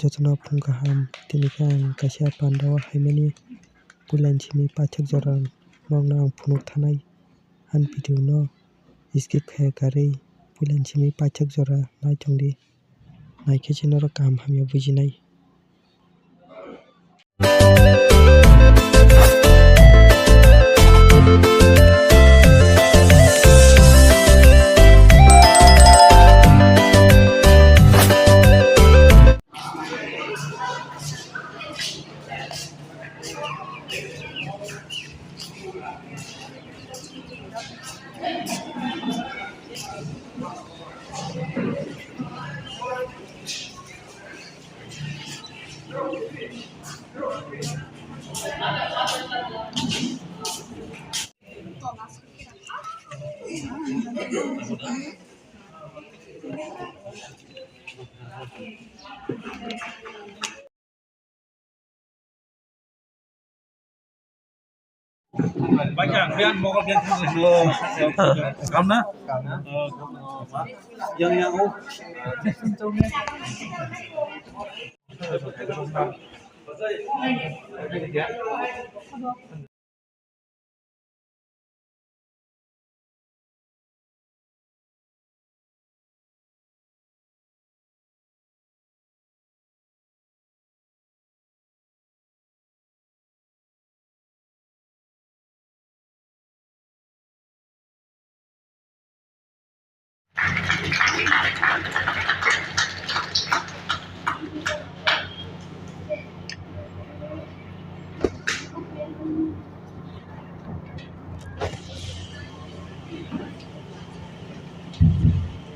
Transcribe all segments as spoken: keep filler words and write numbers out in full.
Jotono phung kaham, tini khe ang kaisa pandao haimani puila ni simi paithak jora nokno ang phunuk thanai. Ani video no skip khe karwi puila ni simi paithak jora nai tongdi. Naikhe se norok kaham hamya bujinai. Baikha, biyan mokol biyan thang le. Kam na? Yang, yang, oh.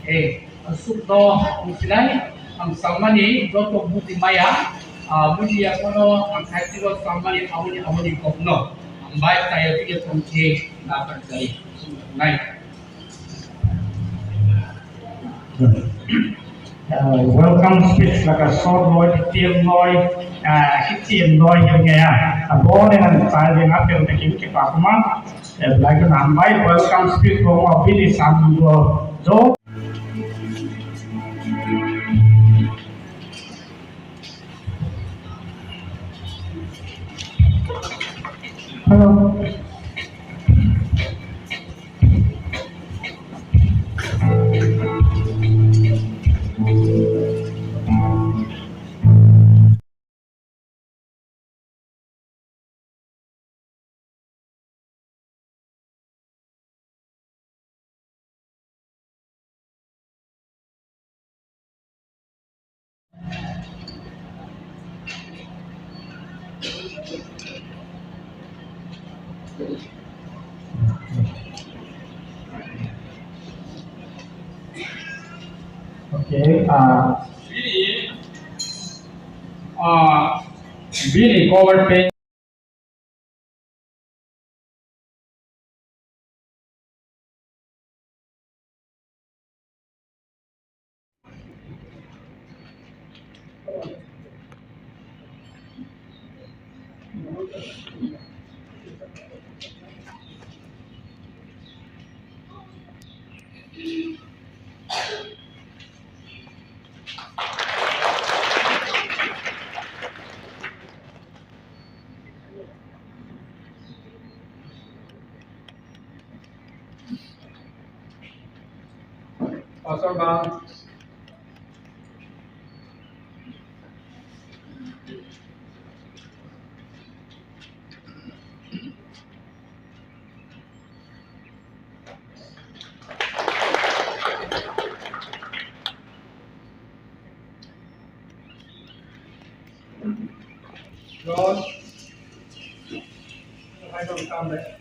Eh, aswk no wngsinai ang samani joto buji maya, ah, buji ya kono ang khaitiro samani aboni aboni kokno ang bai tayo tike tongkhe na tak jai. Nai. Uh, welcome speech like a short noy, detail noy, uh, detail noy yang ya. Abo dengan saya yang apa yang bikin kita kuma, eh, belajar nambai welcome speech from a bini sambo do. Hello. Okay, uh, uh, bini cover page. John, I don't come back.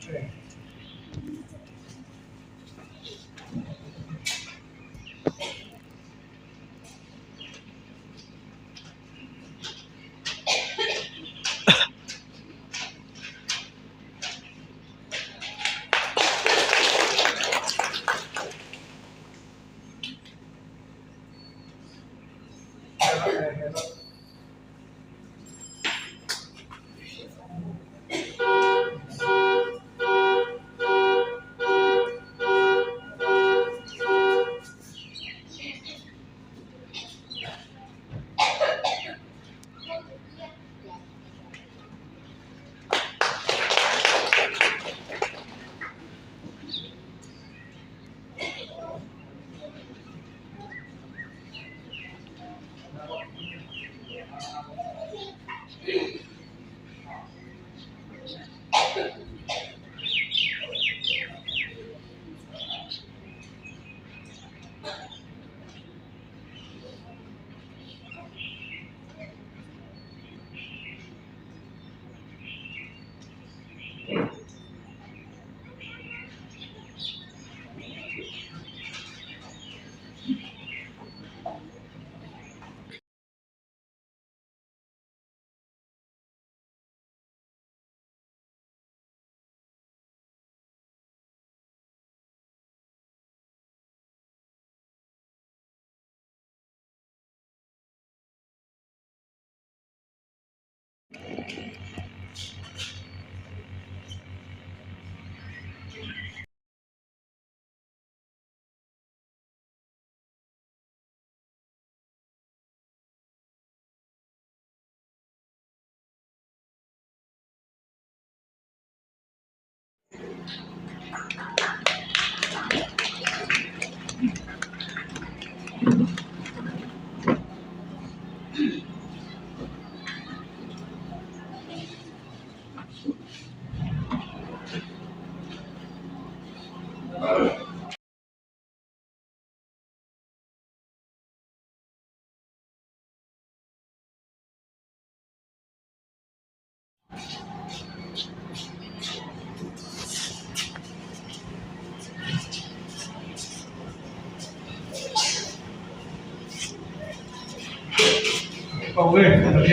Oke,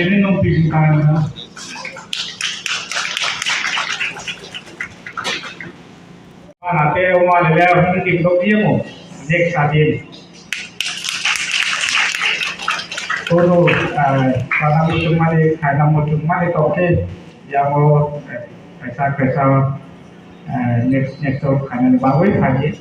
ini nong pijin kanan na. Mana te o ma le le hum tik dok ye mo. Next adin. Kono, ah, kana muchung mani, kana muchung mani toke. Yango, eh, kaisa, kaisa, eh, next, next o kana bagwi phaji.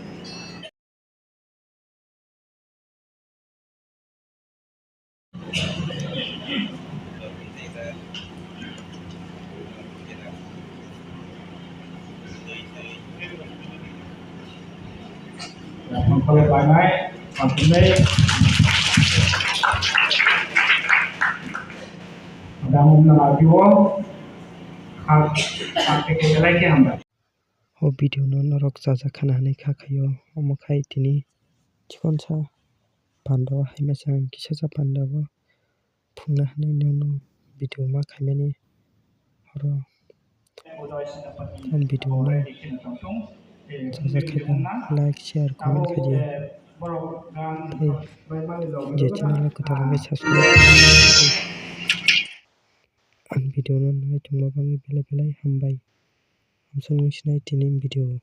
O video no norok chajakha na hinwi kha khaio, omo khai tini chikonsa panda o hai masa ang kisa sa panda o phungna hinwi nono video ma khaimani oro ang video no chajakha kha like, share, comment khaidi. Tei je channel o kwtal wngkhe subscribe khaidi. Ang video no nai tongma bagwi belai belai hambai. Hamsung nung sinai tini video.